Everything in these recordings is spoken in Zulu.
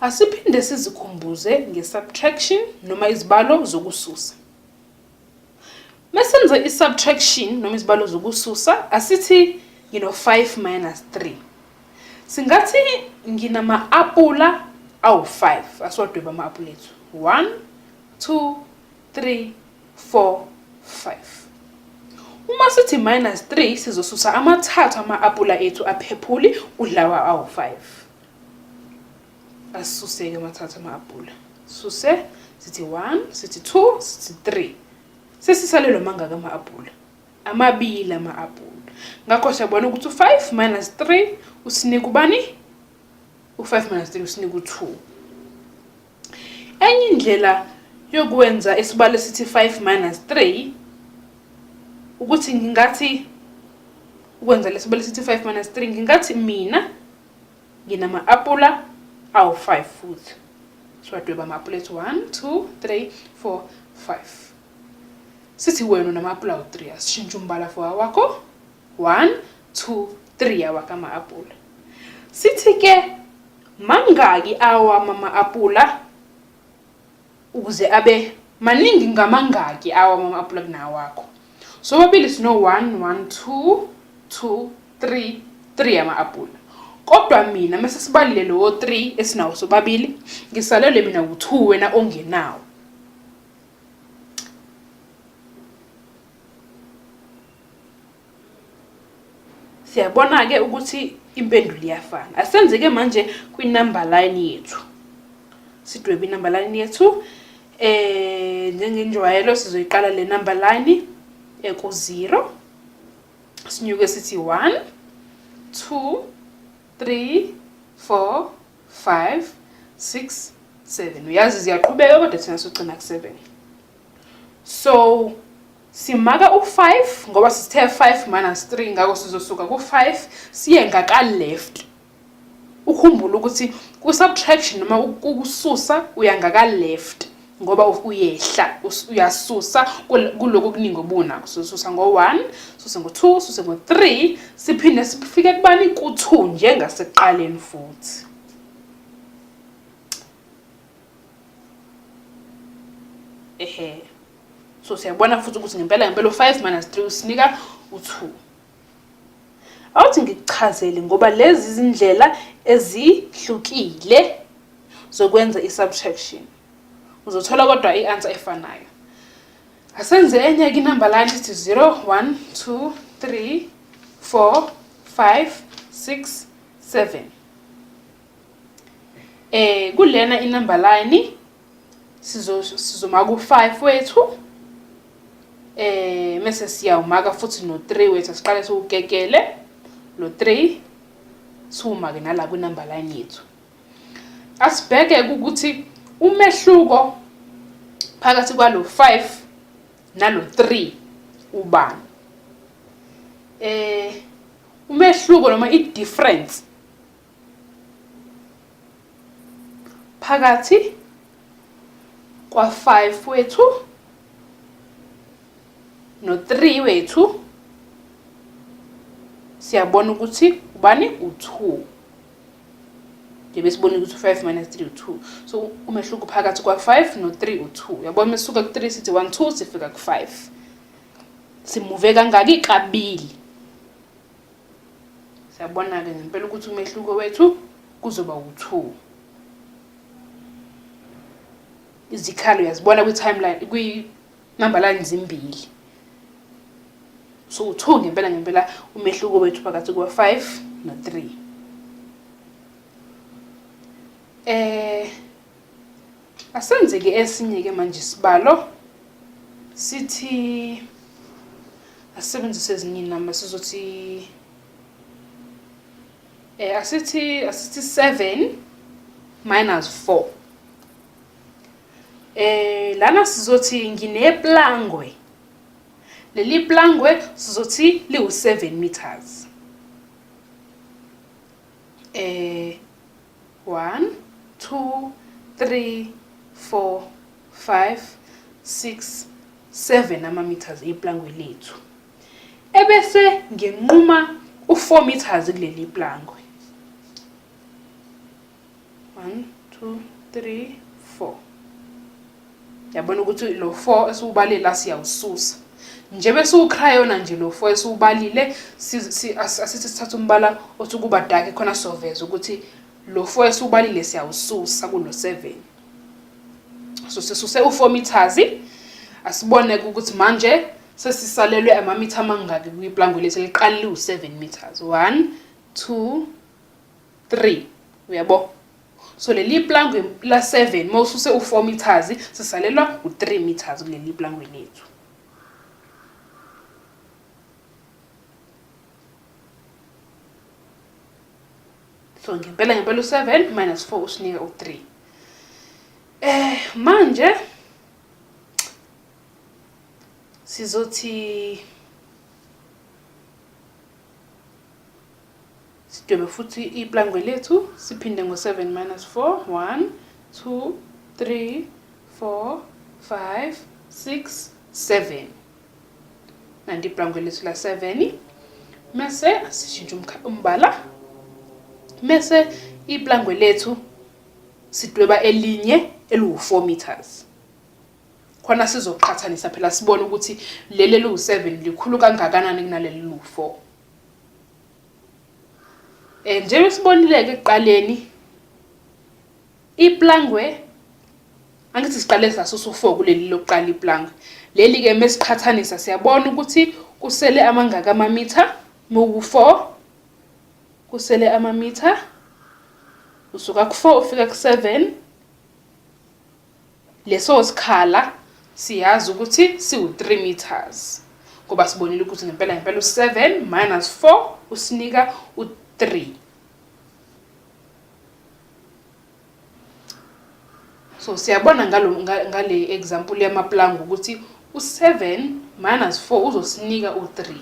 Asiphinde sizikhumbuze nge-subtraction noma izibalo zokususa. Mesenza i-subtraction noma izibalo zokususa, asithi ngino-5 minus 3. Singathi nginama-apula awu-5. Asiwadwebe ama-apula ethu. 1, 2, 3, 4, 5. Uma sithi minus 3 sizosusa amathathu ama-apula ethu aphephuli kulawa awu-5. Asisuse-ke amathathu ama-apula. Suse, sithi 1, sithi 2, sithi 3. Sesisalelwe mangaka ama-apula? Amabili ama-apula. Ngakho siyabona ukuthi u-5 minus 3 usinika ubani? U-5 minus 3 usinika u-2. Enye indlela yokwenza isibalo esithi 5 minus 3 ukuthi ngingathi ukwenza lesibalo esithi 5 minus 3 ngingathi mina nginama-apula awu-5 futhi. Siwadweba ama-apula ethu 1 2 3 4 5. Sithi wena unama-apula awu-3, asishintshe umbala for awakho 1 2 3 awakho ama-apula. Sithi ke mangaki awami ama-apula ukuze abe maningi ngamangaki awami ama-apula kunawakho. Sobabili sino 1 1 2 2 3 3 ama-apula. Kodwa mina mase sibalile lowo 3 esinawo sobabili, ngisalelwe mina u2 wena ongenawo. Siyabona-ke ukuthi impendulo iyafana. Asenze-ke manje kwi-number line yethu. Sidwebe i-number line yethu. Njengenjwayelo sizoyiqala le number line eku-0. Sinyuke sithi 1 2 3 4 5 6 7. Uyazi ziyaqhubeka kodwa thina sogcina ku-7. So simaka u-5 ngoba sithe 5 minus 3, ngakho sizosuka ku-5 siye ngaka-left. Ukhumbule ukuthi ku-subtraction noma ukususa uya ngaka-left ngoba uyehla, uyasusa kuloko okuningi obunakho. Sizosusa ngo-1, suse ngo-2, suse ngo-3, siphinde sifike kubani? Ku-2 njengasekuqaleni futhi. Ehe. So siyabona futhi ukuthi ngempela ngempela u-5 minus 3 usinika u-2. Awuthi ngikuchazele ngoba lezi izindlela ezihlukile zokwenza i-subtraction. Uzothola kodwa i-answer efanayo. Asenze enye ke inumber line sithi 0 1 2 3 4 5 6 7. Kulena inumber line sizomaka u-5 wethu. Mese siyawumaka futhi no-3 wethu. Asiqale siwukekele lo 3 siwumake nala kwi-number line yethu. Asibheke ukuthi umehluko phakathi kwalo 5 nalo 3 ubani. Umehluko noma i-difference phakathi kwa-5 wethu no-3 wethu siyabona ukuthi ubani? U-2. Njengoba sibona ukuthi u-5 minus 3 u-2. So umehluko phakathi kwa-5 no-3 u-2. Uyabona uma sisuka ku-3 sithi 1 2 sifika ku-5. Simuve kangaki? Kabili. Siyabona-ke ngempela ukuthi umehluko wethu kuzoba u-2. Izikhalo uyazibona kwi-timeline, kwi-number line zimbili. So u-2 ngempela ngempela umehluko wethu phakathi kwa-5 no-3. Asenze-ke esinye-ke manje isibalo. Sithi asisebenzise ezinye inamba, sizothi asithi 7 minus 4. Lana sizothi ngineplangwe. Leli plangwe sizothi liwu-7 meters. 1 2 3 4 5 6 7 ama meters eplangwe lethu. Ebese nginquma u-4 meters kuleli plangwe. 1 2 3 4. Yabona ukuthi lo 4 esiwubalile la siyawususa. Nje bese ucrayona nje lo 4 esiwubalile, asithi sithatha umbala othi kuba dark khona soveza ukuthi lo 4 esiwubalile siyawususa kulo 7. So sisuse u4 meters. Asibone ukuthi manje sesisalelwe amamitha amangaki kwiplangwe lethu liqala liwu7 meters. 1 2 3, uyabo? So leli plangwe la 7, mawususe u4 meters, sisalelwa u3 meters kuleli plangwe lethu. So ngempela ngempela u7 minus 4 usinika u3. Manje sizothi sidwebe futhi iplangwe lethu, siphinde ngo-7 minus 4. 1 2 3 4 5 6 7. Nanti iplangwe lethu la 7. Mese sishintsha umbala, mese iplangwe lethu sidweba elinye eliwu-4 meters khona sizoqhathanisa phela, sibone ukuthi leli eliwu-7 likhulu kangakanani kunaleli liwu-4. Njengoba sibonile-ke ekuqaleni, iplangwe angithi siqale sasusa u-4 kuleli lokuqala iplangwe. Leli-ke mesiqhathanisa siyabona ukuthi kusele amangaka amamitha. Muku-4 kusele amamitha, usuka ku-4 ufika ku-7, leso sikhala siyazi ukuthi siwu-3 meters, ngoba sibonile ukuthi ngempela ngempela u-7 minus 4 usinika u-3. So siyabona ngalo ngale example yamaplango ukuthi u-7 minus 4 uzosinika u-3.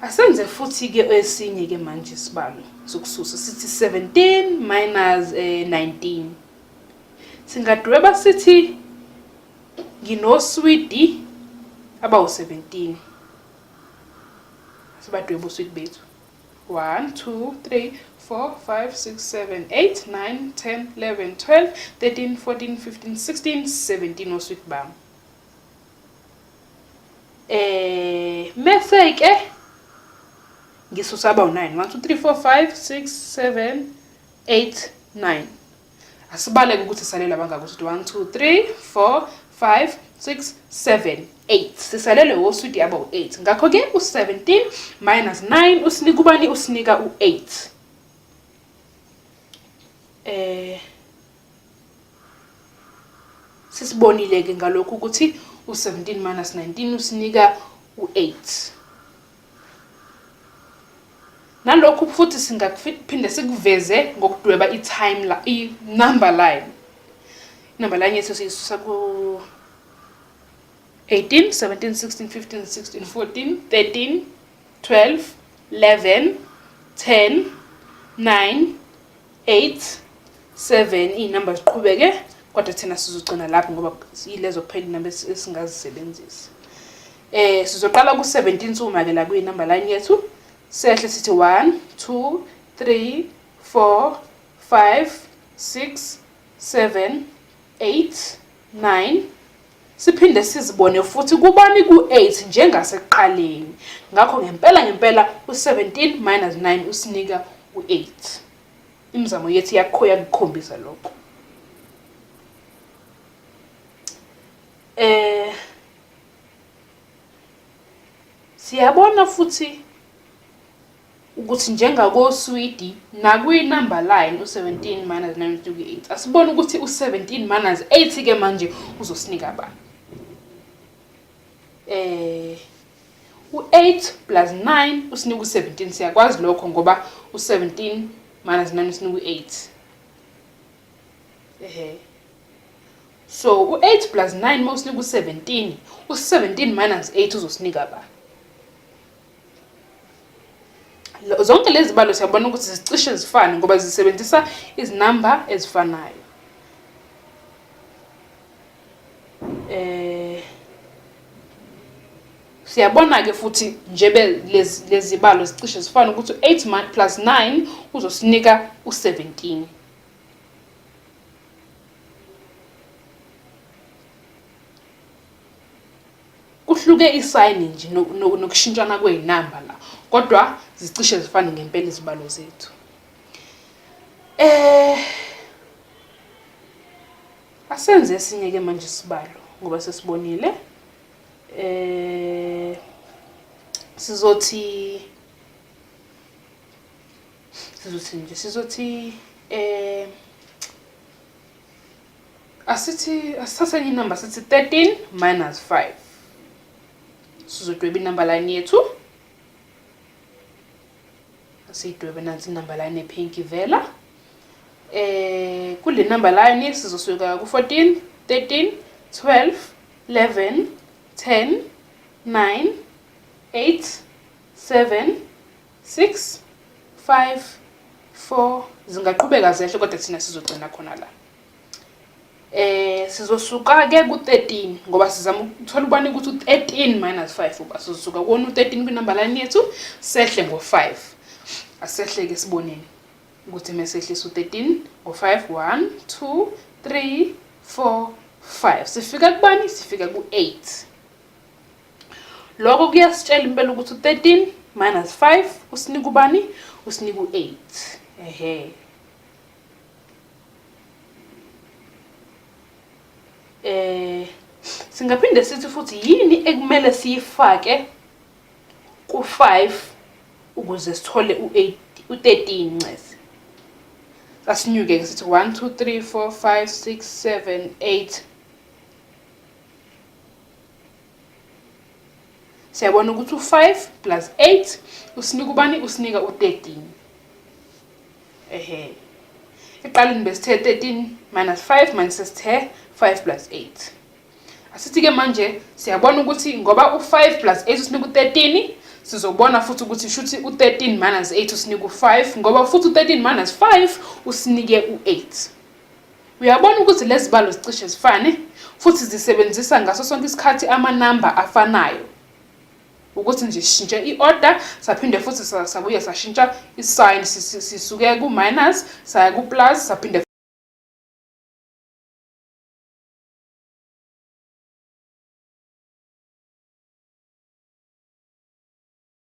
Asenze futhi-ke esinye-ke manje isibalo sokususa, sithi 17 minus 19. Singadweba sithi nginoswidi abawu-17. Sibadwebe oswidi bethu. 1 2 3 4 5 6 7 8 9 10 11 12 13 14 15 16 17 oswidi bami. Mese ke ngisusa abawu-9. 1 2 3 4 5 6 7 8 9. Asibaleke ukuthi salela abangaki ukuthi 1 2 3 4 5 6 7 8. Sisalele oswidi abawu-8. Ngakho-ke u-17 minus 9 usinika ubani? Usinika u-8. Sisibonile-ke ngalokhu ukuthi u-17 minus 19 usinika u-8. Nalokhu futhi singaphinde sikuveze ngokudweba i-time, i-number line. I-number line yethu siyisusa ku 18 17 16 15 16 14 13 12 11 10 9 8 7. Iy'namba ziqhubeke, kodwa thina sizogcina lapho ngoba yilezo kuphela iy'namba esingazisebenzisa. Sizoqala ku-17 suma-ke la kwi-number line yethu, sehle sithi 1 2 3 4 5 6 7 8 9. Siphinde sizibone futhi kubani? Ku-8, njengasekuqaleni. Ngakho ngempela ngempela u-17 minus 9 usinika u-8. Imizamo yethu yakho yakukhombisa lokho. Siyabona futhi ukuthi njengakoswidi nakwi-number line u-17 minus 9 usinika u-8. Asibone ukuthi u-17 minus 8 ke manje uzosinika bani. U-8 plus 9 usinika u-17, siyakwazi lokho ngoba u-17 minus 9 usinika u-8. Ehe. So u-8 plus 9 mawusinika u-17, u-17 minus 8 uzosinika ba? Zonke lezi zibalo siyabona ukuthi zicishe zifane ngoba zisebenzisa izinamba ezifanayo. Siyabona-ke futhi njebe lezibalo zicishe zifane ukuthi u-8 plus 9 uzosinika u-17. Kuhluke isayini nje nokushintshana kwey'namba la, kodwa zicishe zifane ngempela izibalo zethu. Asenze esinye-ke manje isibalo ngoba sesibonile. Sizothi sizothi nje sizothi asithi asithathe enye inamba sithi 13 minus 5. Sizodweba inamba line yethu. Asiyidwebe nansi inamba line epink ivela. Kule number line sizosuka ku 14, 13, 12, 11, 10, 9, 8, 7, 6, 5, 4. Zingaqhubeka zehle kodwa thina sizogcina khona la. Sizosuka ke ku-13 ngoba sizama ukuthola ubani ukuthi u-13 minus 5 uba sizosuka kuwona u-13 kwinumber line yethu sehle ngo-5. Asehle ke siboneni ukuthi mesehlisa u-13 ngo-5, 1, 2, 3, 4, 5. Sifika kubani? Sifika ku-8. Lokho kuyasitshela impela ukuthi u-13 minus 5 usinika ubani? Usinika u-8. Ehhe. Singaphinde sithi futhi yini ekumele siyifake ku-5 ukuze sithole u-8, u-13 ncese. Sasinyuke ke sithi 1 2 3 4 5 6 7 8. Siyabona ukuthi u-5 plus 8 usinika ubani? Usinika u-13. Ehhe. Eqaleni besithe 13 minus 5, manje sesithe 5 plus 8. Asithi ke manje siyabona ukuthi ngoba u-5 plus 8 usinika u-13, sizobona futhi ukuthi shuthi u-13 minus 8 usinika u-5, ngoba futhi u-13 minus 5 usinike u-8. Uyabona ukuthi lezi zibalo zicishe zifane futhi zisebenzisa ngaso sonke isikhathi amanamba afanayo. Ukuthi nje sishintshe i-order, saphinde futhi sabuye sashintsha i-sign, sisuke ku-minus saya ku-plus, saphinde